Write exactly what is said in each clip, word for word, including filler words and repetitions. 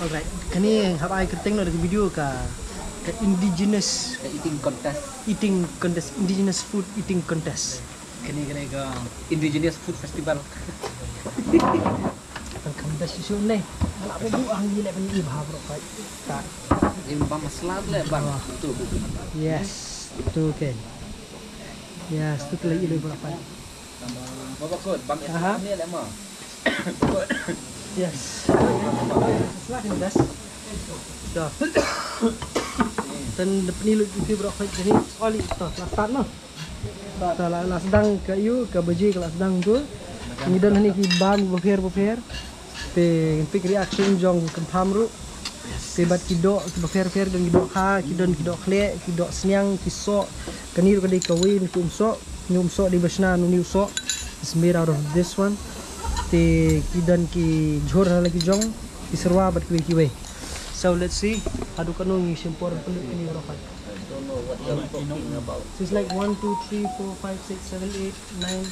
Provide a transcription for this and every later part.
Alright. Kane hap ai kyrteng noh da ka video ka, ka indigenous Ka eating contest. Eating contest, indigenous food eating contest. Kane, kane ka indigenous food festival. Kan contest issue ne. Ala ba bu ang ni le ban i bha bro kai. Ka. Im ba masla le bang. Ah. Tu bu. Yes. Tu kan. Yes, tu telah i le bro kai. Baba kod, bang Aha. Ni le ma. Yes. Silakan, guys. Dah. Dan depan ni lu di bro kai ni. Oli tu, start noh. Te la, la sdang ka ïu, ka baje ka la sdang tu. Ngi don hangne ki bam bapher bapher. Te ngi pick reaction jong ki kynpham ruh. Te bad ki doh ki bapher bapher, don ki doh kha, ki don ki doh khleh, ki doh sniang, ki soh. Kane ruh ka dei kawei na ki um soh. Une um soh dei ba shna, une u soh. It's made out of this one. Te ki don ki jhur ha la ki jong, ki serwa bad kiwei kiwei. So let's see. Haduh katno ngi shim por pynlut kine baroh. Don't know what you're talking about. So it's like one, two, three, four, five, six, seven, eight, nine,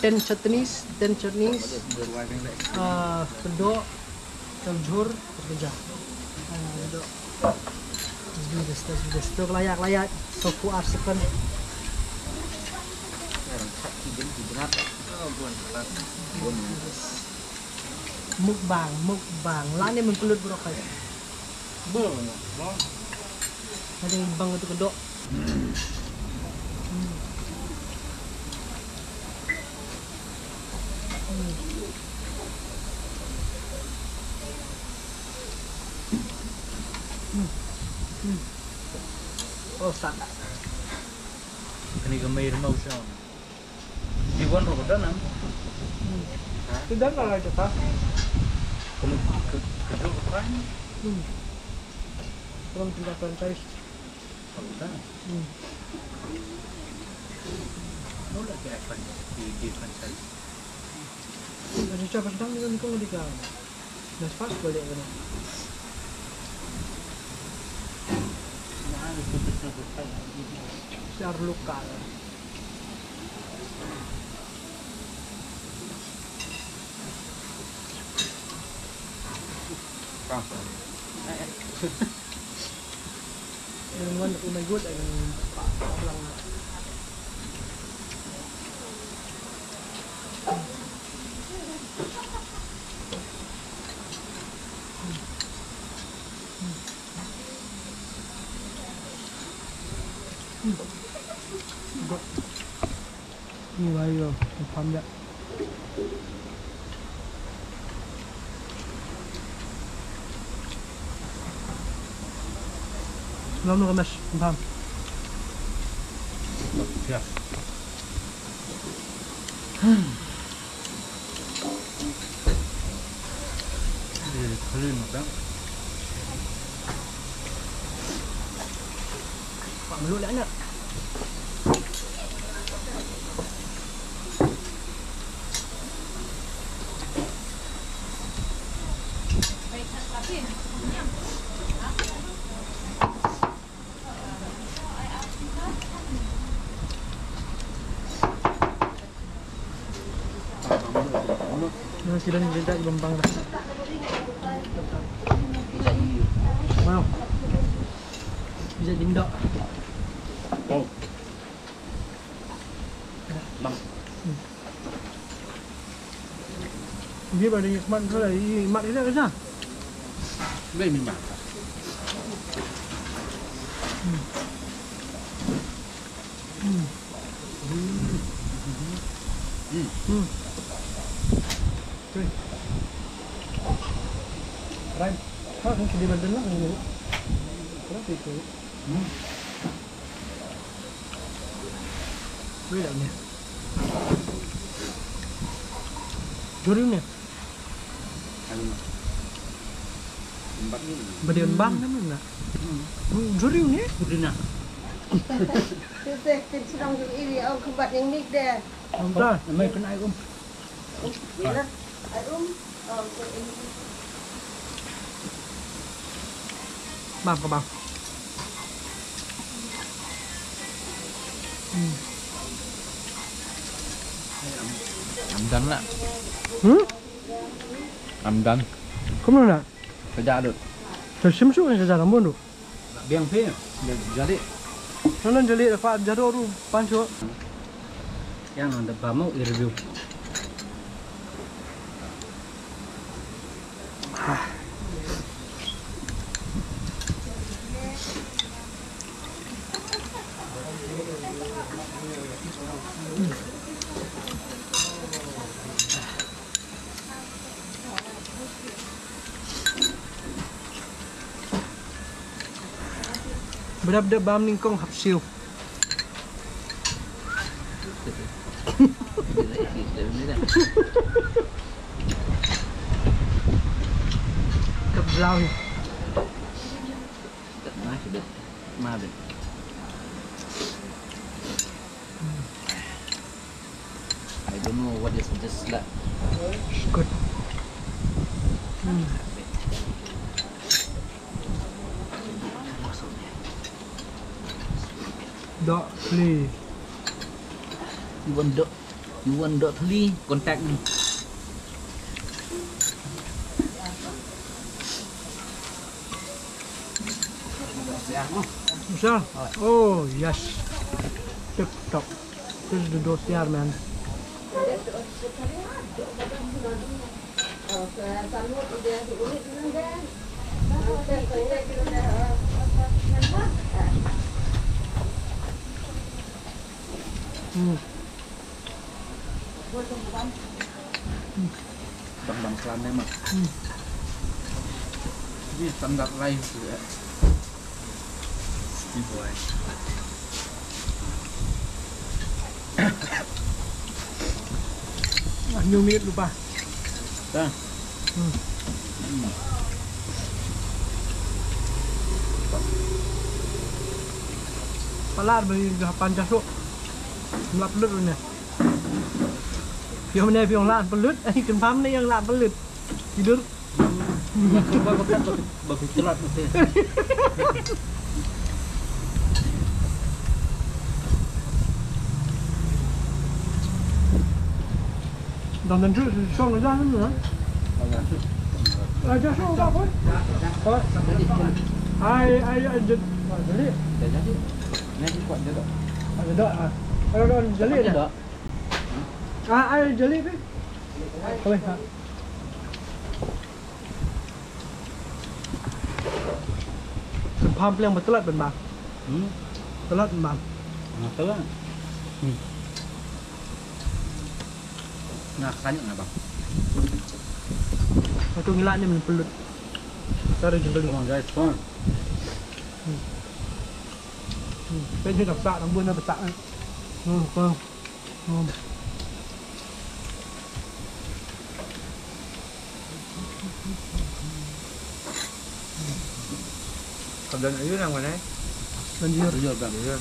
ten chutneys, ten chutneys. Ah, kdoh, kal jhur, kerja. Ah, kdoh. Let's do this, let's do this. Kdoh, kelaya, kelaya. So, ku ar second. Mukbang, mukbang. Lane men pynlut baroh kai. Bang, bang. Ada yang bang itu kedok. Hmm. Hmm. Hmm. Oh, sangat. Kane ka mei rmau shong. Di wan ro ka don am? Hmm. Ha? Ti don la la jaka. Kum ka ka jol ka kan. Hmm. Kum ti la franchise. Ka don. Hmm. Mo la ka franchise, di franchise. Ka jol ka don ni ko di ka. Mas pas boleh kena. Nah, itu betul-betul. Share lokal. Ah. Yang one, oh my God, yang pa-, pa-, lang. Ni wai yo, pam ya. Lam no kamas, pam. Ya. Nah, sidang minta di Bambang dah. Mana? Bisa jingdok. Oh. Bang. Dia pada nikmat tu lah. Ih, mat kita kena. Dia memang. Hmm. Hmm. Hmm. Hmm. Okey. Ryan. Ha, kan sedih badan lah. Kenapa itu? Hmm. Wei dah ni. Juri ni. Aduh. Empat ni. Berian bang ni mana? Hmm. Juri ni? Juri nak. Tete, tete sedang juri iri, au kembat yang nik deh. Entah. Mai kena air um. Bang, ke bang. Hmm. I'm done lah. Hmm? I'm done. Kamu nak? Kerja dulu. Tersim su kan kerja rambut tu. Biang phi, biang jali. Nang jali dapat jadu tu pancho. Yang nang dapat mau review. Berap da bam nyngkong hap siew. Keblang. I don't know what is this lah. Good. Hmm. Dok, please. You want dok? You want dok, please? Contact me. Bisa? Oh, yes. Tip top. This is the dossier, man. Hmm. Bang bang selan deh mak. Hmm. Ini standar lain tu ya. Ini buai. Ah, new minute lupa. Dah. Hmm. Hmm. Palar bagi dah panjang tu. Melap dulu ni. Phi ong ne phi ong lah pynlut, ai kynpham ne ïa lah pynlut. Tidur. Ba ba ba ba ba telat mesti. Dang dang ju song ja ne. Aja song ba ko. Ko. Ai ai ai jut. Jadi. Jadi. Ni kuat je dah. Ada dah. Ada dah jadi dah. Ah, ai jali phi. Kawei ha. Kynpham pliang ba tlot ban ba. Hmm. Tlot ban ba. Nga tlot. Hmm. Nga khlaiñ nga ba. Atu ngi lah ne men pynlut. Tara jingkali. Come on guys, come on. Hmm. Hmm. Pynlut dak dak nang bun na betak. Hmm. Hmm. Ka don aïu nang wan eh? Don jur. Jur don. Jur.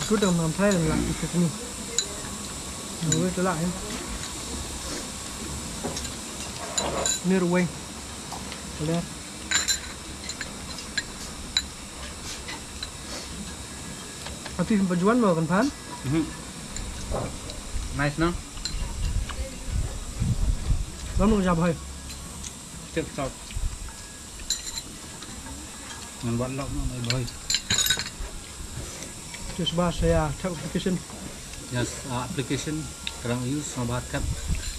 Aku tengah makan fry dan lagi ke sini. Nunggu tu lah ya. Ni ruweng. Boleh. Ati hempa juan mau kan pan? Mhm. Nice no? Lam lu jab hai. Tip top. Ngan wad lok noh, bhai. Just ba saya tap application. Yes, uh, application ka dang use, nga ba tap.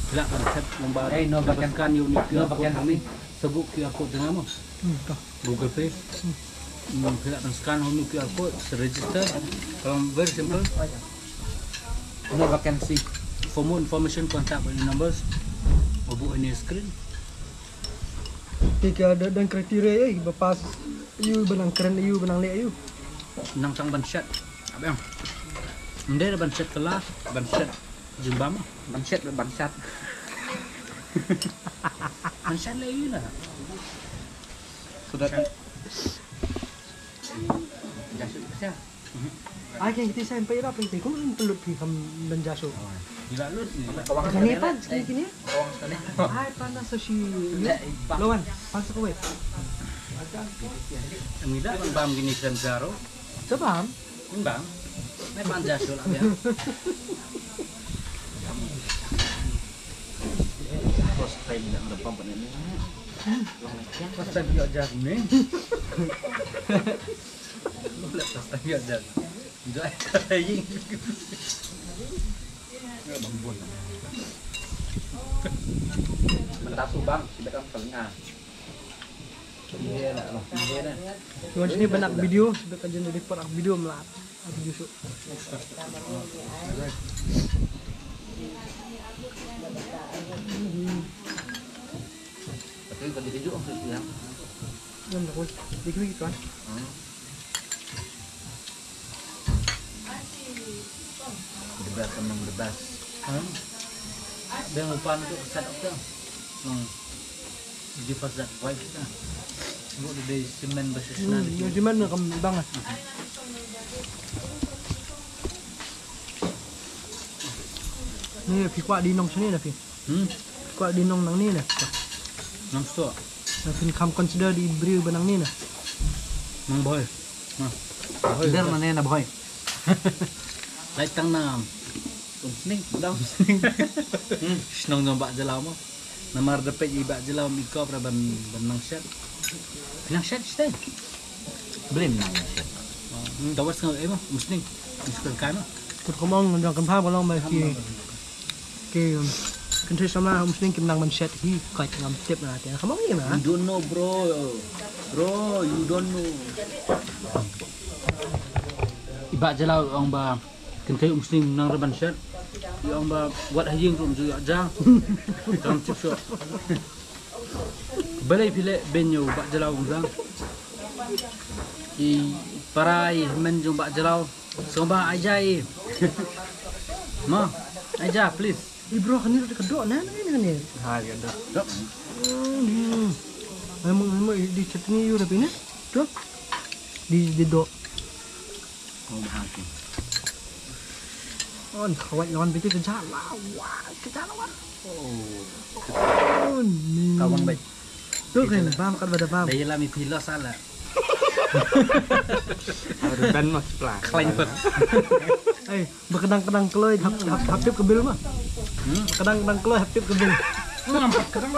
Phi lah ban tap lyngba, eh, no, ba scan ïa u Q R code hangne. Sa buh Q R code jong nga mo. Hmm, to. Google Pay. Hmm. Hmm, phi lah ban scan ïa u Q R code, sa register. Ka long very simple. No vacancy. For more information, contact with the numbers. Ba buh hangne screen. Te ka don, don criteria eh, ba pass aïu, ba nang kren aïu, ba nang leh aïu. Nang tang ban shet. Abang. Ym dei ban shet kylla, ban shet jingbam. Ban shet, ban shet. Ban shet leh aïu lah. So that. Just shet. Ai, ke kita sign pa ira pa ite, kum in pelut phi kam dan jaso. Ila lut ni. Kane pan, kine, kine. Ai, pan na sa shi. Lawan, pan sa kawai. Ngila ban bam kine kan jaro. Sa bam? Bam. Nai pan jaso lah ya. First time dah ada bam ni. First time ïoh jar ni. Lepas tadi ada. Enjoy. Mentah subang, sibet kan tengah. Iya nak, iya nak. Tuan sini banyak video, sibet kan jadi per video melat. Aku justru. Tapi kau jadi juga maksudnya. Yang aku dikit-dikit kan. Hmm. The best among the best. Hmm. Dia lupa untuk set up dah. Hmm. Give us that vibe dah. Sebut dia semen versus Hmm, nasi. Yang semen ni kembang ah. Ni phi kwah di nong sini dah phi. Hmm. Kwah di nong nangne na. Nong sto. Na phin kham consider di briew ba nangne na. Nong boy. Na. Boy. Der nangne na boy. Lai tang na. Umsning, dang umsning. Hmm, shnong jong Bah Jalaw mo. Namar da peit i Bah Jalaw i kop ra ban, ban nang shet. Nang shet shet. Blame nang shet. Hmm, da was ngau eh mo, umsning. Umsning kan mo. Kut komong jong kan pha ba long ba ki. Ki, um, kynthei samla umsning kim nang ban shet hi, koit ngam tip na te. Kham ong ïa ma. You don't know, bro. Bro, you don't know. I Bah Jalaw ong ba kynthei umsning nang ra ban shet. I ong ba wat ha ïing ruh ym ju ïoh ja. Ngam tip shuh. Balei phi leh beiñ ïa u Bah Jalaw ong jang. I para i hynmen jong Bah Jalaw. Sngewbha ai ja i. Ma, ai ja, please. I bro, kane ruh ka doh na, na, na, na. Ha, ka doh. Doh. Hmm. Ai mo, ai mo, di chutney ïa u da phi ne? Doh. Di, di doh. Oh, bha ki. On khawai yon bi ka ja la wa, ka ja la wa. Oh. Oh, ni. Ka wan bai. Tu kan bam kat bada bam. Dei la mi phi los ala. Ada ban mas pla. Khlaiñ pet. Eh, ba kdang kdang kloi hap, hap, hap tip ka bil ma. Hmm? Kdang kdang kloi hap tip ka bil. Ngam pat kdang.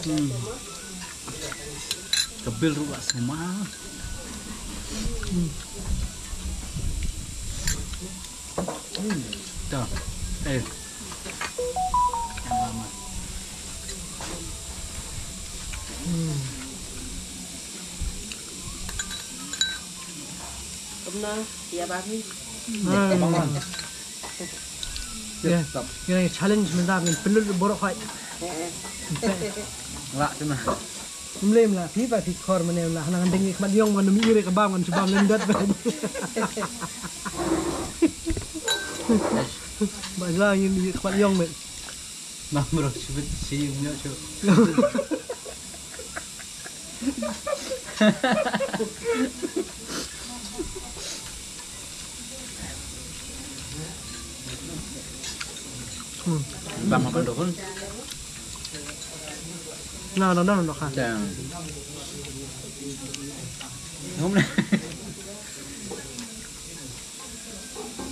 Hmm. Ka bil ruh la sngewma. Hmm. Hmm. Ta. Eh. Hmm. Kumno, ïa ba mi. Hmm. Ïa, ïa, challenge mynta ngin pynlut baroh khoit. Eh, eh. Lah tu na. Mlem lah, phi ba phi khor mane lah, nang deng khmat ïong man mi ire ka bam ngan shu bam lem dot. Ba la ngin khmat ïong met. Nam bro, sibit si ïong ïong shu. Hmm. Bang apa tu pun. Nah, nah, nah, nah, kan. Dang. Ngom na.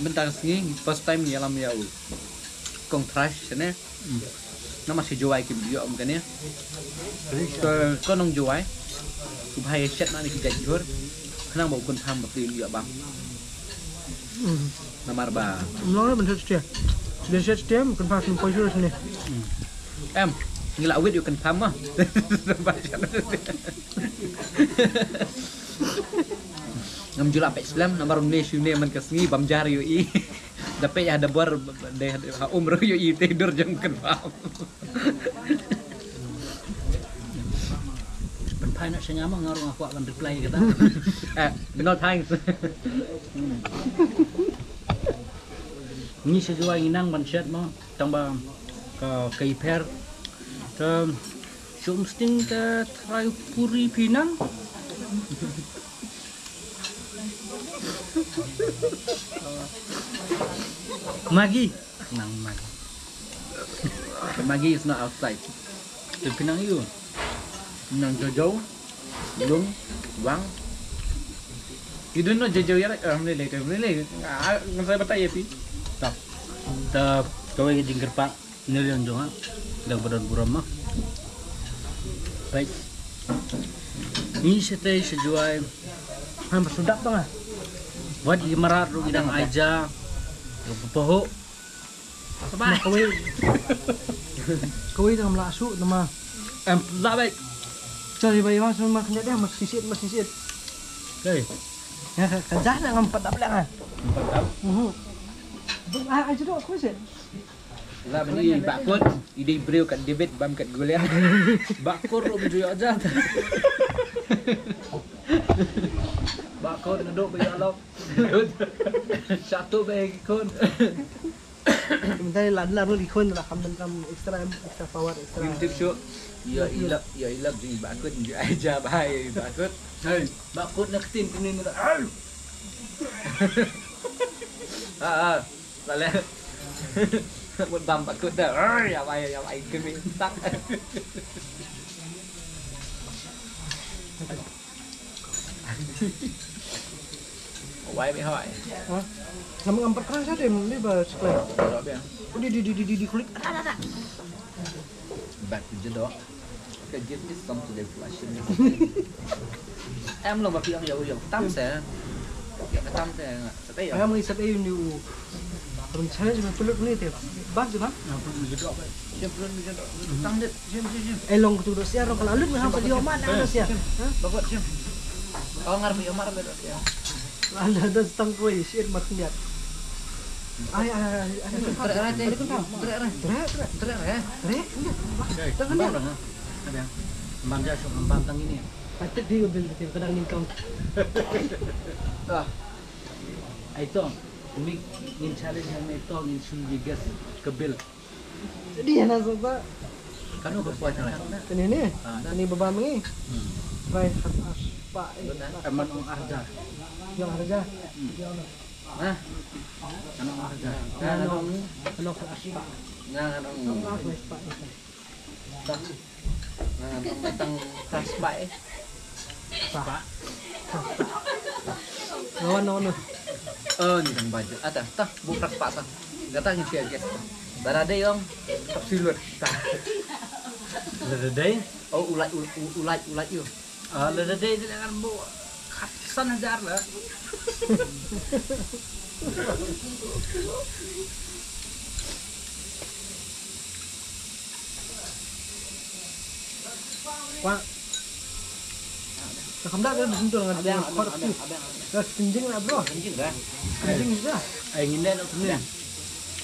Mynta ka sngi first time ngi ïalam ïa u kong Thrash ne. Namar shi Jowai kim ïoh ym kane. Ko, ko nong Jowai. U bhai shet na ni ki jait jhur. Khnang ba u kynpham ba phi ïoh bam. Namar ba. Long ban shet shet. Dia shet shet kynpham kin poi jhur sini. Em, ngi la wit ïoh kynpham ma. Ngam ju la peit slem namar une shu ne man ka sngi bam jar ïohi. Da peit ha da bor de ha um ruh ïohi te dur jong kynpham. Pynphai na sha nga ma nga ruh nga kwah ban reply kata. Eh, no thanks. Ngi sha Jowai ngi nang ban shet mo tang ba ka ka i pher. Te shum sting te trai puri pinang. Maggi. Nang Maggi. Maggi is not outside. Te pinang ïu. Nang jojo. Lung. Wang. You don't know jojo ya, like, um, really, really. Ah, ngan sa batai ya pi. Tak. Te kawei ka jingkyrpad. Nelian jong ha. Dang ba don burom ma. Baik. Ngi shatei sha Jowai. Han ba sudap tang ah. Wat i marat ruh i dang aja. Ruh papaho. Sabai. Kawei. Kawei dang mla su nama. Em la baik. Cari bai ma sama khnya dia mas sisit mas sisit. Hei. Ya ka jah na ngam padap lang ah. Padap. Mhm. Ah aja dok khusit. La bani bakut, i dei briew kat David bam kat Goliath. Bakut ruh bjuh ïa jat. Bakut naduk ba ïa lok. Shatu ba ïa ki khun. Mynta la la ruh ki khun la kham ban kam extra extra power extra. Ngim tip shuh. Ïa ilap ïa ilap jing bakut jing ai ja bai bakut. Hei, bakut na ktin kini ni. Ah ah. Lale. Mut bam bakut da. Ai, ya bai ya bai kemi tak. Wai bi hoi. Ha? Nama ngam perkara sa dem ni ba sekolah. Di di di di di kulit. Bad ku jedok. Ka jit ni som tu dei flash ni. Em long ba phi ong ïa u ïa u tam se. Ïa ka tam se. Sa pei ïa. Em ngi sa pei ïa u. Rum challenge me pelut ni te. Bas tu kan? Ïa pelut ni jedok. Ïa pelut ni jedok. Tang dit. Jim jim jim. Eh long tu dok siar long ka la lut me ha peli oman na dok siar. Ha? Bakot jim. Kau ngar peli oman dok siar. Ala da stang koi shit mat khyndiat. Ai ai ai ai. Tere tere tere tere tere tere tere tere. Tere tere. Tere. Tere. Bam ja shok bam tang ini. Atit di bil di kadang ning kong. Ah. Ai tong. Umi ngin challenge ngin tong ngin shu di gas ke bil. Jadi hana sota. Kanu ka poi tang. Ini ni. Ah, dah. Ini baba mengi. Hmm. Bai hat as pa. Aman ong arja. Yang arja. Hmm. Yang. Nah. Kanu ong arja. Nah, ong. Kanu ong as pa. Nah, ong. Ong as pa. Dah. Nah, ong tang as pa eh. Spa. Lawan lawan. Oh, ni dang baju. Ata, tah, bu prak spa tah. Kata ni sia guys. Barade yong. Tap silut. Tah. Barade. Oh, ulai ulai ulai yo. Ah, barade dia dengan bu. San hajar lah. Kwah. Ka kham da ka sentul ngan. Abang, abang, abang, abang. Ka senjing na bro. Senjing dah. Senjing dah. Ai ngin dah nak senjing.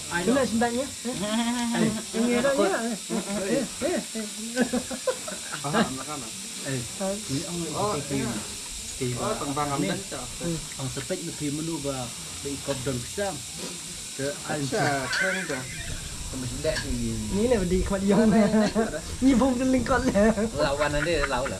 Ai kena sendak nya. Ai ngin dah nya. Faham lah kan? Ai. Ni ang. Oh, iya. Oh, tang bang am dah. Ang sepek ni menu ba ikop don pisang. Te ai. Acha, keng dah. Ni le bedi khmat yong. Ni bom de lingkot le. Lawan ade lau lah.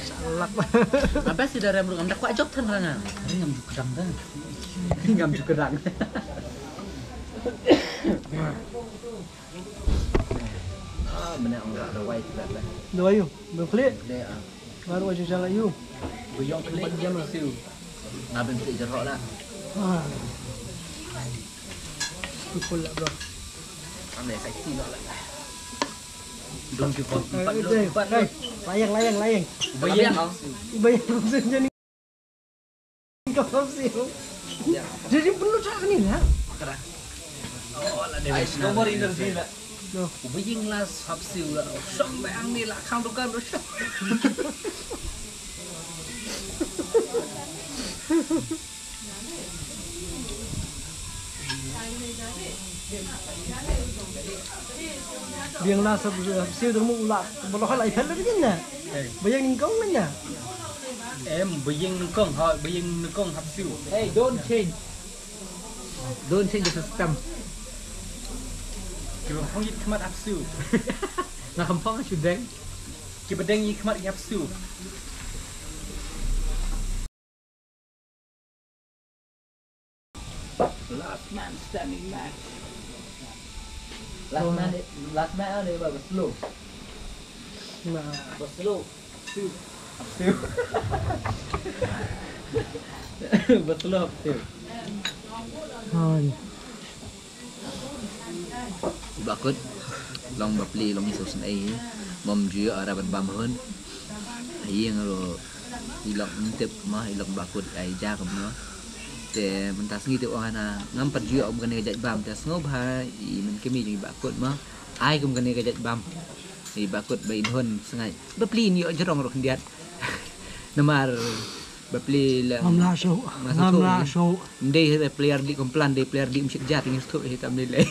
Shalak. Apa sih darah mulut ngam dak kuat jok than ranga. Ngam ju kedang dah. Ngam ju kedang. Ah, mana orang dah wai tu dah. Dah wai you. Belum klik. Dia ah. Baru aja jalan you. Buyong klik jam lah siu. Ngabin klik jerok lah. Ah. Pukul lah bro. Ambil seksi lah lah. Dong jumpa empat dulu, empat dulu. Layang, layang, layang. Bayang. Bayang maksudnya ni. Kau siu. Jadi perlu cak ni lah. Makara. Oh, lah dia. Ai, nomor energi lah. Uba ïing la hap siu la. Shong ba ang ni la khang dukan ru shong. Biang la sab siu dong mu la ba lo hal ai phel la biang na. Ba ïing nyngkong na. Em, ba ïing nyngkong ha, ba ïing nyngkong hap siu. Hey, don't change. Don't change the system. Kiba phong ïit khmat hap siu. Nga kham phong shu deng. Kiba deng ïit khmat hap siu. Last man standing match. Last man, last man ni ba slow. Ba slow. Siu. Ba slow siu. Hai. Ba kut long ba pli long isu sen ai. Mom ju ara ban bam hun. Ai ngaro. I lok ym tip mo, i lok ba kut ai ja kum mo. Te mynta sngi te u ong hana ngam pat ju ïoh kum kane ka jait bam, te sngewbha i myn kmie jong i ba kut mo, ai kum kane ka jait bam. I ba kut ba i dhun sngai ba pli in ïoh jrong ruh khyndiat. Namar ba pli la ngam lah shuh, ngam lah shuh. Ym dei ba pli ar di kum plan, dei pli ar di ym shit jar, ngi shu hi tam ni lei.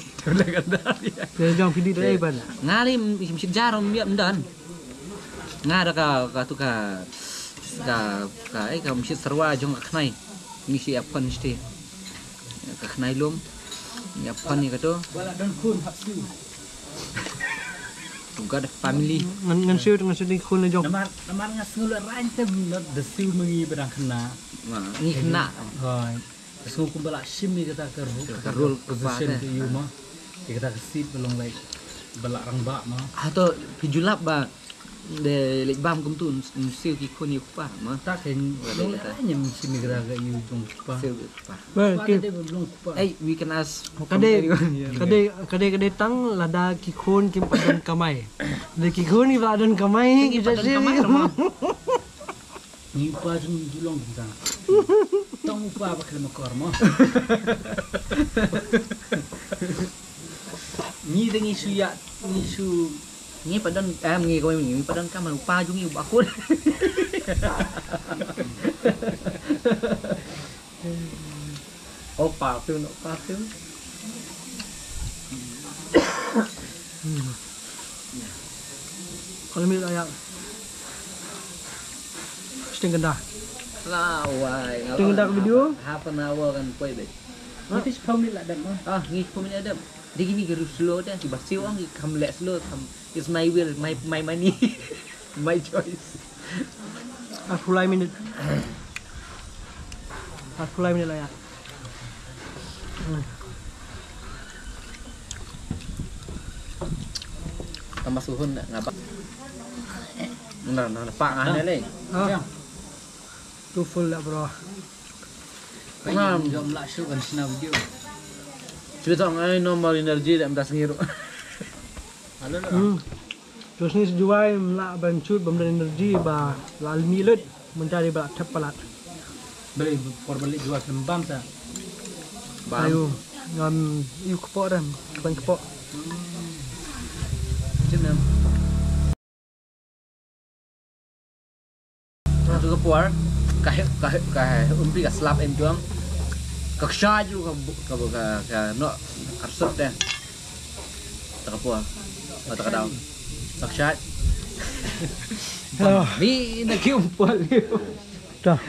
Te jong phi di da ei ban? Nga ri ym shit jar, ym ïoh ym don. Nga da ka, ka tu ka, ka, ka, eh, ka mshit sarwa jong ka khnai. Ngi shi ap kon shti. Ka khnai lum. Ngi ap kon ni ka tu. Wala don khun hap su. We've got a family. Ngan, ngan siu, ngan siu ni khun jong. Namar, namar nga sngew la rain tem not the siu mengi barang kena. Ma, ngi kena. Hoi. Ka sngew kumba la shim ïa kata ka ru-, ka rul position ka ïu ma. Ïa kata ka seat ba long, like, ba la rangbah ma. Hato phi ju lap ba de leit bam kumtu, ym siew ki khun ïa u kpa ma. Ta ka long, la nyam shim ïa kata ka ïu jong u kpa. Siew ki kpa. Ba ka dei ba long kpa. Hey, we can ask. Ka dei, ka dei, ka dei, ka dei tang lada ki khun kim pat don kamai. De ki khun ki pat don kamai, ki pat don kamai ma. Ngi u pa jong ngi ju long kumta. Tang u pa ba khlem akor mo. Ngi de ngi shu ïa, ngi shu, ngi pat don, em, ngi ko ngi pat don kamai, u pa jong ngi u ba khun. Oh, perfume, no perfume. Kalau mi la ïa. Sting kenda. La wai. Sting kenda ka video. Half an hour kan poi be. Ngi phi shiphew minit la dep ma. Ah, ngi shiphew minit la dep. Dei kine ki ruh slow de, kiba siew ong ki kham leh slow, kham, it's my will, my, my money, my choice. Arphew lai minit. Arphew lai minit la ïa. Hmm. Tama suhun nga ba. Nah, nah, nah, pak ngah ne le. Ah. Too full lah, bro. Ngam jom lah show kan sna video. Shu tong ai no more energy da mynta sngi ruh. Halo lo. Hmm. To sngi shu juwai ym lah ban shoot, bym don energy ba la lynti lut mynta dei ba la thep palat. Beli por beli juwai khlem bam ta. Bam. Ayo, ngam ïu kpoh ram, khlem kpoh. Jin nam. Hatu ka por, ka he, ka he, ka he, umpi ka slap em tuang. Ka ksha ju ka, ka, ka, ka, no, arsut deh. Ta ka por, ta ka daw. Ka ksha. Ni na ki umpal. Ta.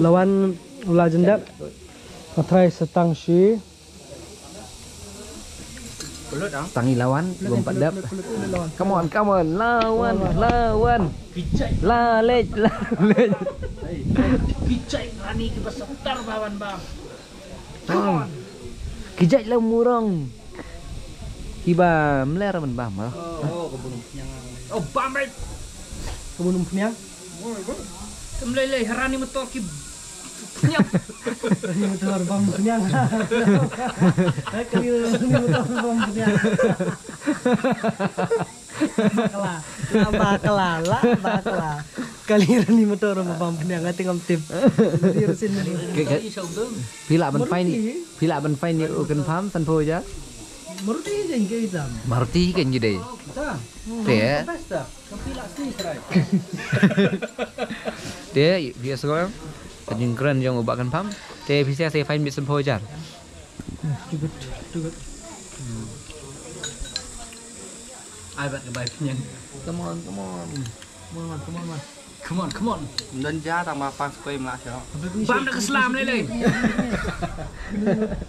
Lawan la jendap. Patrai setang shi. Tang i lawan, bym pat dep. Come on, come on, lawan, lawan. La lej, la lej. Kijai rani kiba soptar ba wan bam. Kijai la murong. Kiba mler ban bam. Oh, oh, ka bun pniang. Oh, bam, right. Ka bun pniang. Kam lei lei, harani motor ki pniang. Harani motor bam pniang. Kali harani motor bam pniang. Bakla. La bakla, la bakla. Kali harani motor bam pniang, ati ngam tip. Phi lah ban fine, phi lah ban fine u kan pam san pho ja. Maruti kan ke itam. Maruti kan ji dei. Te. Te, biasa ko. Ka jingkren jong u Bah Kan Pham. Te, pisa sa fine bit san phew hajar. Too good, too good. Ai bat ka bai pynyan. Come on, come on. Come on, man, come on, man. Come on, come on. Don ja tang ma pang skoi mla sho. Bam da ka slam lei lei.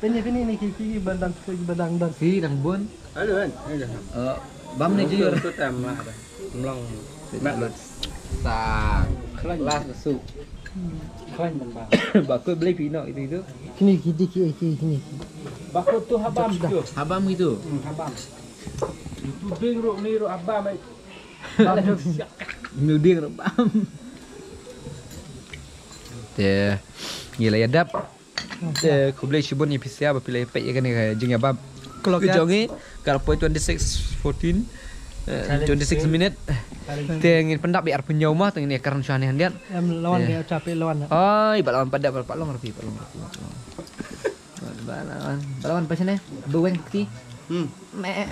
Pynyan pynyan ni ki ki bandang skoi bandang dan. Si dang bun. Aduh, kan? Aduh. Eh, bam ni jur. Tu tem lah. Mlong. Mat lut. Sa. Khlaiñ. Las su. Khlaiñ ban ba. Ba ko blei phi no itu itu. Kini kini kini kini. Ba ko tu habam tu. Habam itu. Hmm, habam. Itu ding ro ni ro habam ai. Bam tu siak. Ni ding ro bam. Te. Ngi la ïa dap. Te khublei shibun ïa phi sa ba phi la peit ïa kane ka jingïabam. Clock jong ngi ka la poi twenty six fourteen. Eh, twenty-six minute. Te ngin pyndap ïa arphew hynñiew ma, te ngin ïa kren shwa ne handiat. Em, lawan dia, capek lawan. Ai, ba lawan pat da, ba long arphew, ba long arphew. Ba lawan, ba lawan pa shane? Ba weng kti. Hmm. Me.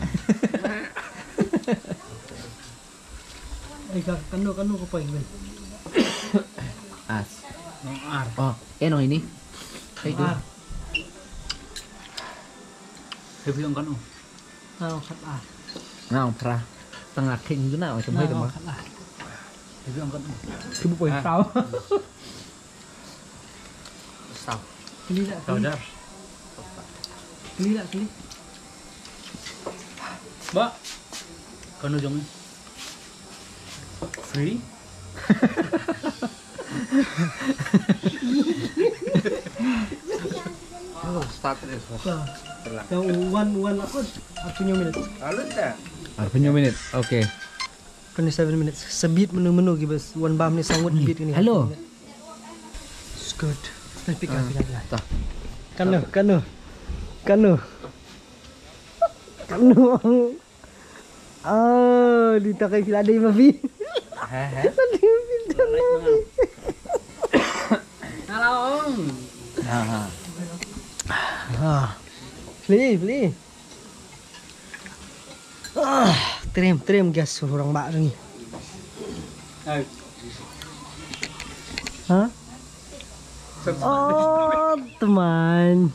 Ai ka, kano, kano ka point, men? As. Nong ar. Oh, eh, nong ini. Hai tu. Ar. Hai bilang kano. Nong khat ar. Nong pra. Tengah king tu na, macam hai tu mah. Nong khat ar. Hai bilang kano. Kibu point. Ah. Tau. Saw. Kli lah, kli. Saw jar. Kli lah, kli. Ba. Kano jong ni? Free? Oh, start this. Ah. Terlang. Yang one, one apa? Arphew hynñiew minit. Lalu dah. Arphew hynñiew minit. Okay. Twenty-seven minutes. Sebit menu-menu ki bas. Wan bam ni sangut bit ni. Hello. It's good. Nah, pick up, pick up, pick up. Tah. Kano, kano. Kano. Kano. Ah, di takai pila dei mafi. He, he. Tadi mafi dah mafi. Hello. Ha, ha. Ha. Beli, beli. Ah, trim, trim gas orang bak ni. Hai. Ha? Oh, teman.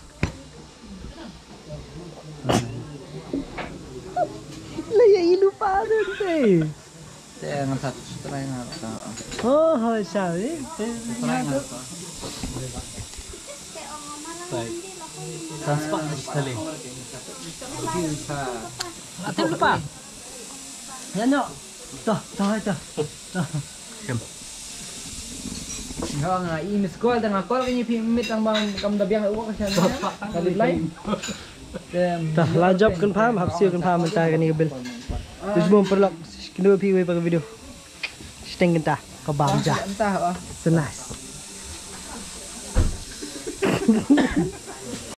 Lah ya ilu padan teh. Te ngan sat try ngan. Oh, hai sawi. Try ngan. Transfer na sali. Atem lupa. Ya no. Toh, toh, toh. Toh. Nga nga i miss call, tang nga call ka ngi phi mit tang bang kam da biang u ka shan. Ka reply. Tah, la jop confirm, hap siew confirm mynta kane ka bill. Te shu bun paralok, kynduh phi wei pa ka video. Shiteng kynta ka bam ja. Entah ah. So nice.